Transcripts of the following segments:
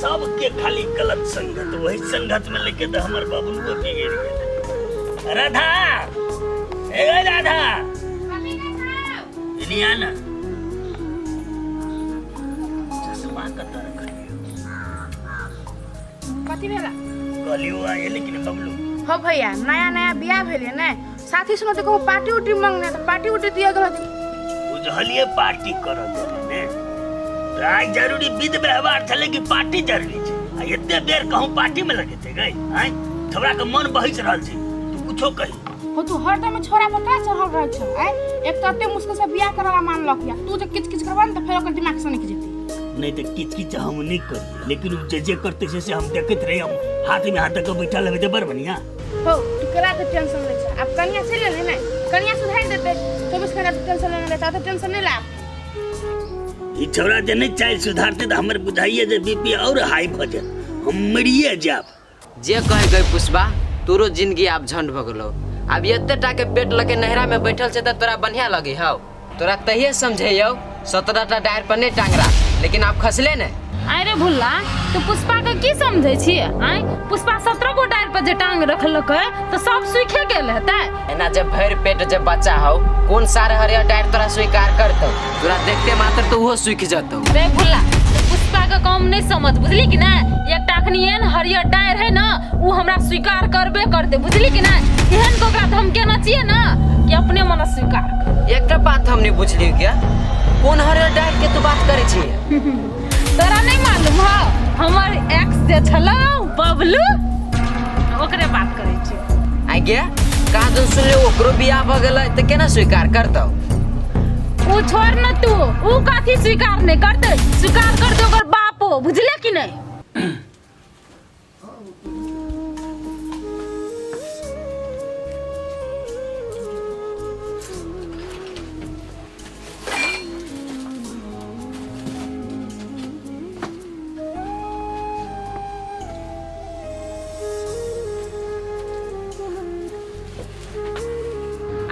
सबके खाली गलत संगत, वही संगत में लेके तो हमर बबलुओ बिगड़ गेल। राधा, ए राधा, इनी आ ना। चश्मा कतऽ रखलियौ? कथी भेला? कहलियौ आ एलै कि ने बबलू? हो भैया, नया नया बियाह भेलै ने, साथी सुनो तऽ कहूँ पार्टी उटी मांगने तऽ पार्टी उटी दिया गेल हथिन। बुझलिए पार्टी करऽ गेलै ने, तऽ आइ जरूरी विध व्यवहार छलै कि पार्टी जरूरी छै? आ एते बेर कहूँ पार्टी में लगेतै गई? आँय, छोड़ा के मन बहस रहल छै, तू कुछो कही। हो, तू हरदम छोड़ा पर का चढ़ल रहै छौ? आँय, एक तऽ एते मुश्किल से बियाह करला मानलक या तू जे किच किच करबा ने तऽ फेर ओकर दिमाग सनकि जेतै। नहीं तऽ किच किच हम नहीं करिए, लेकिन उ जे जे करते से हम देखैत रही, हम हाथ में हाथ धऽ कऽ बैठल रहबै तऽ बड़ बढ़िया। हो, तू केला के टेंशन लै छ? आब कनिया चलि एलै ने, कनिया सुधारि देतै। 24 घंटा तू टेंशन लेने रहै छ, तऽ टेंशन नहि ला। ई छौड़ा जे नहीं चाहे सुधारते तऽ हमर बुझाइए जे बीपी और हाई भऽ जायत, हम मरिए जायब। जे कहे गई पुष्पा, तोरो जिंदगी आब झंड भऽ गेलौ। आब एते टा के पेट लके नहरा में बैठल छै तऽ तोरा बढ़िया लगे हौ। तोरा तहिए समझैयौ 17 टा डायर पर नहीं टांगरा, लेकिन आब खसले ने। अरे भुल्ला, तू पुष्पा के की समझै छी? आँय, पुष्पा 17 गो डायर पर जे टांग रखलकै तऽ सब सुखे गेल हेतै। एना जब भरि पेट जब बच्चा हौ, कोन सारे हरियर डायर तोरा स्वीकार करतौ? तोरा देखते मात्र तो उहो सुखि जतौ। रे भुल्ला, तू पुष्पा के काम नहीं समझ, बुझली कि ना? एकटा अखनी एहन हरियर डायर है ना, उ हमरा स्वीकार करबे करते, बुझली कि ना? एहन के ओकरा धमकेना चाहिए ना कि अपने मन स्वीकार कर। एकटा बात हम नहीं बुझलियो, क्या कोन हरियर डायर के तू बात करे छी? तोरा नहीं मालूम हो? हमर एक्स जे छलो बबलू, ओकरे बात करे छी। आ गे, कहाँ तो सुनले ओकरो बियाह भ गेलै तऽ केना स्वीकार करतौ? उ छोड़ न तू, उ कथी स्वीकार नहीं करते, स्वीकार करते ओकर बापो, बुझले कि नहीं?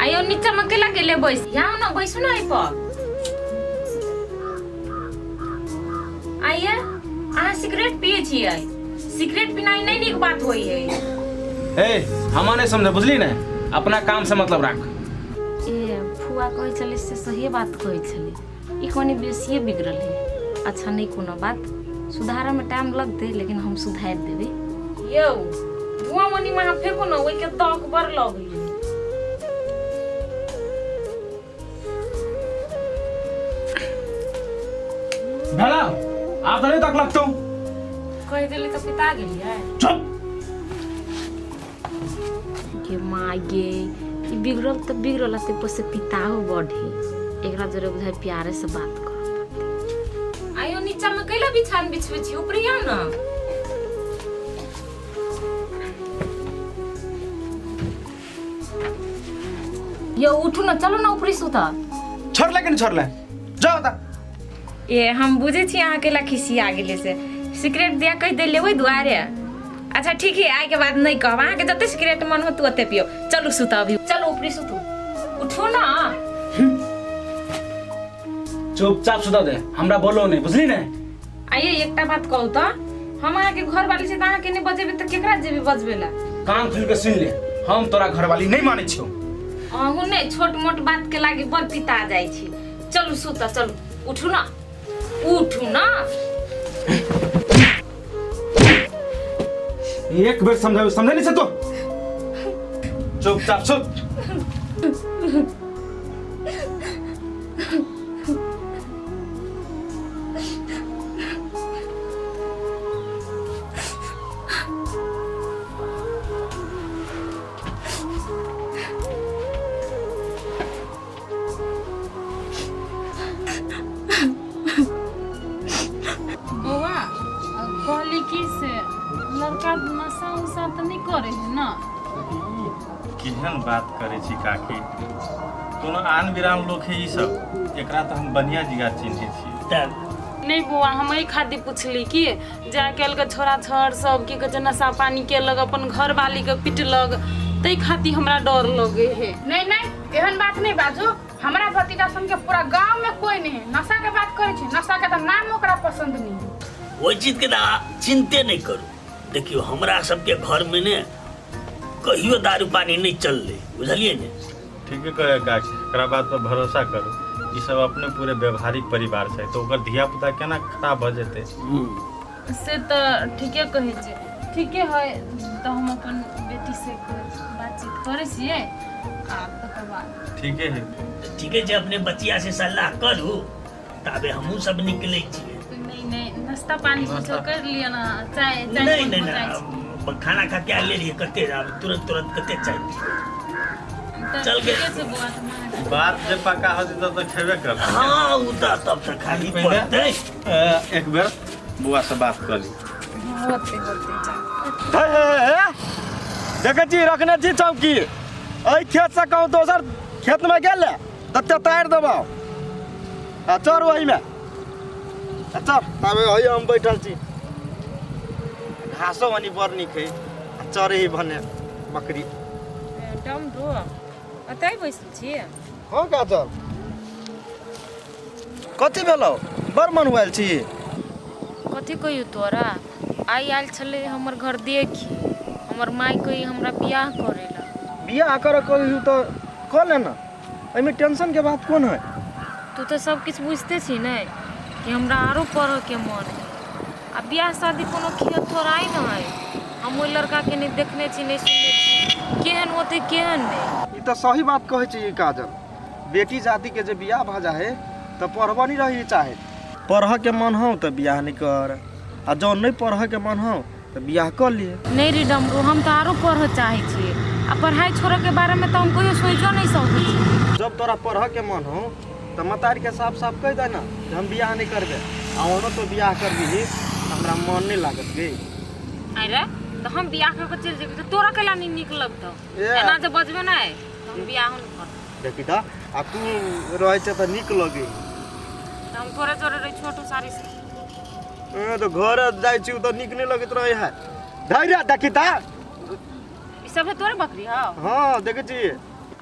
आयो, नीचा में केला गेले बैस जाओ ना, बैसू ना एहि पर। आइए, अहाँ सिगरेट पिए छियै? सिगरेट पीनाइ नहि नीक बात होइ है। ए, हम नहीं समझे, बुझली ने? अपना काम से मतलब राख। ए फुआ कहै छलै से सहिए बात कहै छलै, ई कनि बेसिए बिगड़ल है। अच्छा नहि कोनो बात, सुधारऽमे टाइम लगतै, लेकिन हम सुधारि देबै। यौ धुआं मनी में अहाँ फेंकू ने, ओहिके दक बड़ लगै। भेला आप तो नहीं तक लगतो। कहि देली तऽ पिता गेलियै। चुप गे माँ गे, ई बिगड़ल तऽ बिगड़ल, आ ताहिपर से पिताहो बड है। एकरा जरे बुझाइ प्यारे से बात करऽ पड़तै। आयो, नीचा में कैला बिछान बिछबै छी? ऊपरे आउ ना। यो उठू ना, चलो ना ऊपरी सुता। छोड़ ले कि नहीं छोड़ ले, जाओ ता। ए हम बुझे छी अहाँ केला खिसिया गेले से, सिगरेट दिया कहि देलियै ओहि दुआरे। अच्छा ठीक है, आइ के बाद नहीं कहब। अहाँके जते सिगरेट मन होत ओते पियो। चलू सुता अभी, चलू ऊपरी सुतू, उठू ना। चुपचाप सुता दे, हमरा बोलो नहीं, बुझली ने? आइए, एकटा बात कहू तऽ, हम अहाँके घर वाली छी तऽ अहाँके नहि बजेबै तऽ केकरा जेबै बजबै ला? कान खोल के सुन ले, हम तोरा घरवाली नहीं माने छियो। अहूँ ने छोट मोट बात के लागी बड़ पिता जाइ छी। चलू सुता, चलू, उठू ना, उठू ना। एक बेर समझावे, समझे नहीं छे तू? चुपचाप सुत। बौआ, कहली कि से लड़का नशा उशा तऽ नहि करे है ना? केहन बात करै छी काकी, कोनो आन बिरान लोक है ई सब, एकरा तऽ हम बढ़िया जिगा चिन्है छी। तब नहीं बौआ, हम एहि खातिर पुछली कि जे आइ काल्हिके छोरा छर सब की कहै छै नशा पानी केलक, अपन घरवालीके पिटलक, ताहि खातिर हमरा डर लगे है। नहीं नहीं, एहन बात नहीं बाजू। हमरा भतीजा सन के पूरा गांव में कोई नहीं है। नशा के बात करै छी, नशा के तऽ नाम ओकरा पसंद नहीं है। ओहि चीजके तऽ अहाँ चिन्ते नहि करू। देखियौ, हमरा सबके घरमे ने कहियो दारू पानी नहि चललै, बुझलियै ने? ठीके कहै काकी, एकरा बात पर भरोसा करू। ई सब अपने पूरे व्यवहारिक परिवार छै, तऽ ओकर धिया पुता केना खराब भऽ जेतै? से तऽ ठीके कहै छै, ठीके है। तऽ हम अपन बेटीसँ बातचीत करै छियै आ तकर बाद ठीके है। तऽ ठीके छै, अपने बचिया से सलाह करू, ताबे हमहूँ सब निकलै छियै। नहीं नहीं, नाश्ता पानी कुछो कर लिअ ना, चाय चाय। नहीं कोन नहीं पहुँचाइ छी? नहीं, खाना खा के आले रहियै, कते आब तुरंत तुरंत कते चाय पीबै। तऽ चल गे। ठीके छै बौआ, तऽ माँ बात जे पक्का हो जेतै तऽ खेबे करतै। हाँ, ओ तऽ तब तऽ खाली पहिले पड़तै। एक बेर बौआ से बात कऽ ली। होते होते जा। हे हे हे, देखै छी, रखने छी चौकी। एहि खेतसँ कहूँ दोसर खेतमे गेल तते तारि देबौ। आ चढ़ ओहिमे, आ चढ़। ताबे है हम बैठल छी, घासो वनी बड़ नीक है, आ चढ़े ही भने बकरी। डमरू, एतै बैसल छी? हँ काजल, कथी भेलौ? बड़ मनुआयल छी। कथी कहियौ तोरा, आइ आयल छलै हमर घर देखी, हमर माय कही हमरा बियाह करै ला। बियाह करऽ कहियौ तऽ कऽ ले ने, एहिमे टेंशनके बात कोन है? तू तऽ सब किछु बुझिते छी ने कि हमरा आरो पढ़ऽके मन है, आ बियाह शादी कोनो खेल थोड़ा ही ने है। हम ओहि लड़काके नहि देखने छी, नहि सुनने छी, केहन होतै केहन नहि। ई तऽ सही बात कहै छी ई काजल। बेटी जातिके जे बियाह भऽ जाइ है तऽ पढ़बऽ नहि रही चाहे। पढ़ऽके मन हौ तऽ बियाह नहि कर, आ जँ नहि पढ़ऽके मन हौ तऽ बियाह कऽ लिए। नहि रे डमरू, हम तऽ आरो पढ़ऽ चाहै छियै, आ पढ़ाइ छोड़ऽके बारेमे तऽ हम कहियो सोचियो नहि सकै छी। जब तोरा पढ़ऽके मन हौ तऽ मतारीके साफ साफ कहि दे ने जे हम बियाह नहि करबै, आ ओनो तो बियाह करबिही तऽ हमरा मन नहि लागत गे। अरे, तऽ हम बियाह कऽ के चलि जेबै तऽ तोरा कैला नहि नीक लगतौ? ए। एना जे बजबे नहि तऽ हम बियाहो नहि करब। देखी तऽ, आ तू रहै छै तऽ नीक लगै। तऽ हम तोरे जोरे रही छोटू साड़ी से। ए, तऽ घर जाइ छी तऽ नीक नहि लगैत रहै है। धैर्य देखी तऽ। ई सब है तोरे बकरी हौ? हँ, देखै छी।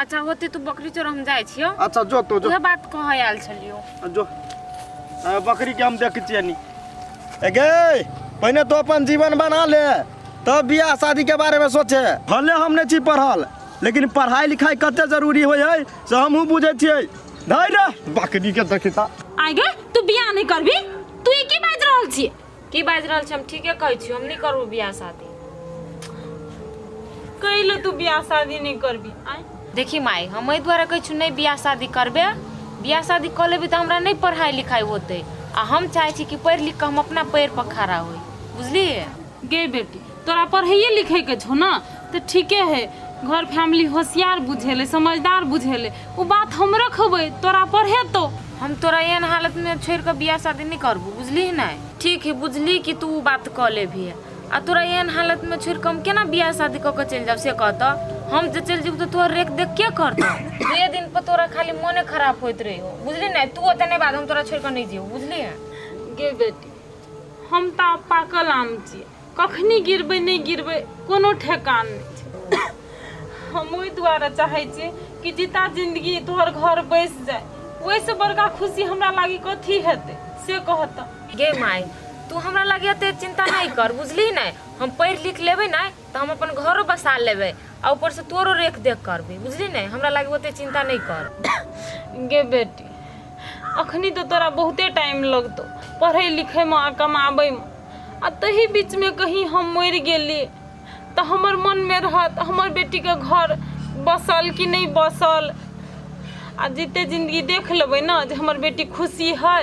अच्छा होते, तू बकरी चोर, हम जाइ छियौ। अच्छा, जो तो जो। उहे बात कहै आयल छलियौ। जो, आ, बकरी के हम देखै छियै नी। ए गे, पहिने तो अपन जीवन बना ले, तब बियाह शादी के बारे में सोचे। भले हम नहीं छी पढ़ल, लेकिन पढ़ाई लिखाई कते जरूरी होइ है से हमहूँ बुझै छियै। धैर्य बकरी के देखी तऽ। आइ गे, तू बियाह नहि करबी? तू ई की बाजि रहल छी? की बाजि रहल छी? हम ठीके कहै छी, हम नहि करबो बियाह शादी। कैले तू बियाह शादी नहि करबी आइ? देखी माय, हम एहि दुआरे कहै छी नहि बियाह शादी करबे, बियाह शादी कऽ लेबै तऽ हमरा नहि पढ़ाइ लिखाइ होतै, आ हम चाहै छी कि पढ़ि लिख कऽ हम अपना पैर पर खड़ा होइ, बुझलियै? गे बेटी, तोरा पढ़ैए लिखैके छौ ने तऽ ठीके है। घर फैमिली होशियार बुझेलै, समझदार बुझेलै, ओ बात हम रखबै, तोरा पढ़ेतौ। हम तोरा एहन हालतमे छोड़ि कऽ बियाह शादी नहि करबू, बुझलिही ने? ठीक है, बुझली कि तू ओ बात कऽ लेबही, आ तोरा एहन हालतमे छोड़ि कऽ हम केना बियाह शादी कऽ कऽ चलि जाउ से कहतऽ? हम जे चलि जेबू तऽ तोहर रेख देख के करतौ? दुए दिन पर तोरा खाली मोने खराब होइत रहियो, बुझली ने? तू ओतऽ नहि बाज, हम तोरा छोड़ि कऽ नहि जेबू, बुझली? गे बेटी, हम तऽ आब पाकल आम छियै, कखनी गिरबै नहि गिरबै कोनो ठेकान नहि छै। हम ओहि दुआरे चाहै छियै कि जीता जिंदगी तोहर घर बसि जाय, ओहिसँ बड़का खुशी हमरा लागी कथी हेतै से कहतऽ। गे माय, तू हमरा लगे एते चिंता नहीं कर, बुझली ने? हम पढ़ि लिख लेबै ने तऽ हम अपन घरो बसा लेबै, आ ऊपर से तोरो रेख देख करबै, बुझली ने? हमरा लागे ओते चिंता नहीं कर। गे बेटी, अखनी तऽ तोरा बहुते टाइम लगतौ पढ़ै लिखैमे आ कमाबैमे, आ तही बीचमे कहीं हम मरि गेली तऽ हमर मनमे रहत हमर बेटीके घर बसल कि नहि बसल। आ जीते जिंदगी देख लेबै ने जे हमर बेटी खुशी है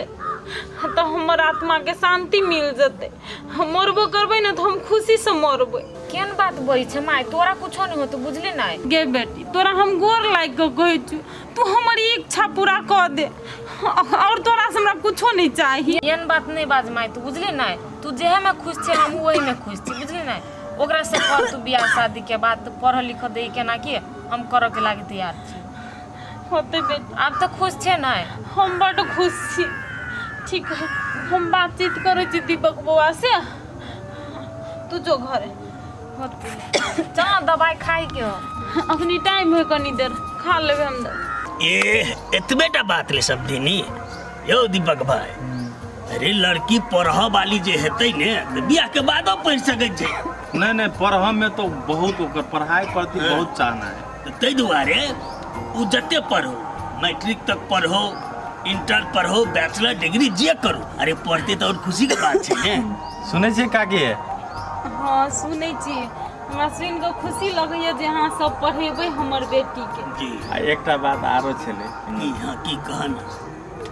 तऽ हमर आत्माके शान्ति मिल जेतै। हम मरबो करबै ने तऽ हम खुशीसँ मरबै। केहन बात बजै छै माय, तोरा कुछो नहि होतौ, बुझली ने? गे बेटी, तोरा हम गोर लागि कऽ कहै छियौ, तू हमर ई इच्छा पूरा कऽ दे, आओर तोरासँ हमरा कुछो नहि चाही। एहन बात नहि बाज माय तू, बुझली ने? तू जेहे में खुश छै हम ओही में खुश छी, बुझली ने? ओकरा से कर तू बियाह शादी के बात, पढ़ लिख दे केना की हम करऽ के लागे तैयार छी। होतै बेटी। आब तऽ खुश छै ने? हम बड्ड खुश छी। ठीक है, हम बातचीत करै छी दीपक बौआ से, तू जो घरे। होतै, चल ने, दबाई खाइ के हो। अखनी टाइम है, कनी देर खा लेबै हम दवाई। ए, एतबे टा बात ले सब दिनी यौ दीपक भाई? अरे लड़की पढ़ऽ वाली जे हेतै ने तऽ बियाह के बादो पढ़ि सकै छै। नहि नहि, पढ़ऽ में तो बहुत ओकर पढ़ाई प्रति बहुत चाहना है। तऽ ताहि दुआरे ओ जते पढ़ो, मैट्रिक तक पढ़ो, इंटर पढ़ो, बैचलर डिग्री जे करू, अरे पढ़ते तऽ और खुशी के बात छै ने। सुनै छियै काकी? हँ, सुनै छी। हमरा सुनि कऽ खुशी लगैया जे अहाँ सब पढ़ेबै हमर बेटीके। जी। आ एकटा बात आरो छलै। की? हँ, की कहन?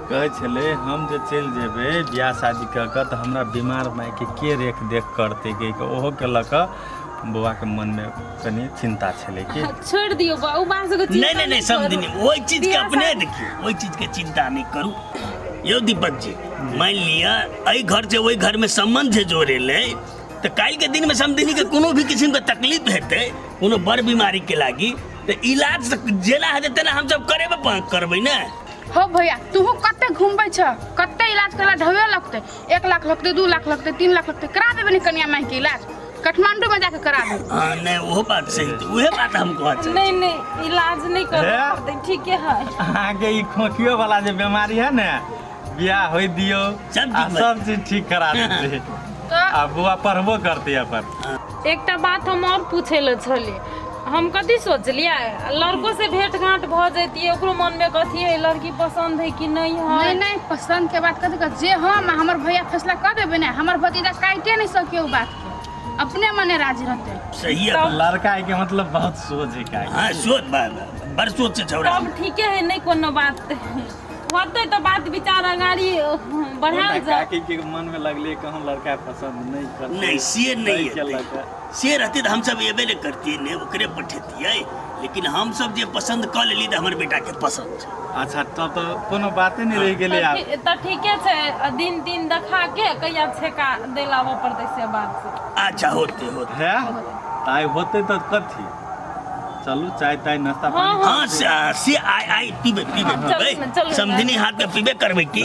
कहै छलै हम जे चलि जेबै बियाह शादी कऽ कऽ तऽ हमरा बीमार मायके के रेख देख करतै कहि कऽ, ओहोके लऽ कऽ बौआके मनमे कनि चिन्ता छलै कि। छोड़ि दियौ बा, ओ बात सबके नहि चिन्ता नहि नहि, करू। समझनी ओहि चीज के बियाह अपने शादी- देखियौ, ओहि चीज के चिन्ता नहि करू। यौ दीपक जी, मान लिअ एहि घर से ओहि घर में संबंध जे जोड़ेलै तऽ काल्हि के दिन में समधिनी के कोनो भी किस्म के तकलीफ हेतै, कोनो बड़ बीमारी के लागी, तऽ इलाज तऽ जेना हेतै तेना हमसब करेबे करबै ने। हो भैया, तूहू कते घूमबै छ, कते इलाज करला ढवे लगतै, 1 लाख लगतै, 2 लाख लगतै, 3 लाख लगतै, करा देबै ने कनिया माई के इलाज, काठमांडू में जाके करा देबै। हाँ, नहीं ओहो बात सही छै, उहे बात हम कहै छी। नहीं नहीं, इलाज नहीं करऽ हे? पड़तै, ठीके है। अहाँके ई खोखियो वाला जे बीमारी है ने, बियाह होइ दियौ सब आ ठीक भऽ सब चीज ठीक करा देतै। तऽ आ बौआ पढ़बो करतै अपन। एकटा बात हम आओर पूछै लए छली। हम कथी सोचलियै, लड़को से भेंट घाट भऽ जैतियै, ओकरो मनमे कथी है, लड़की पसन्द है कि नहीं है। नहीं नहीं, पसंद के बात कथी कर, जे हम आ हमर भैया फैसला कर देबै ने, हमर भतीजा काटे नहीं सके ओ बात के, अपने मने राजी रहते। सही है। लड़का के मतलब बहुत सोच है काकी। हाँ, सोच बड़ सोच छै छौड़ा। तब ठीके है, नहीं कोनो बात होतै तऽ बात विचार अगाड़ी बढ़ायल जाए। काकी के मन में लगले कहूँ लड़का पसंद नहीं करते। नहीं, से नहीं नहीं हेतै। केलक। से रहते तऽ हमसब एबे नहि करतियै ने, ओकरे पठेतियै, लेकिन हमसब जे पसंद कऽ लेली तऽ हमर बेटा के पसंद छै। अच्छा, तब तऽ कोनो बाते नहि रहि गेलै आब। तऽ ठीके छै, दिन दिन देखा के कहिया छेका दै लए आबऽ पड़तै से बात छै। अच्छा, होते होते। है तऽ आइ होतै तऽ कथी, चलू चाय ताय नाश्ता पानी। हाँ, से आइ आइ पीबे पीबे चलू पीबे ने, चलू ने। समधिनी हाथ के पीबे करबै की।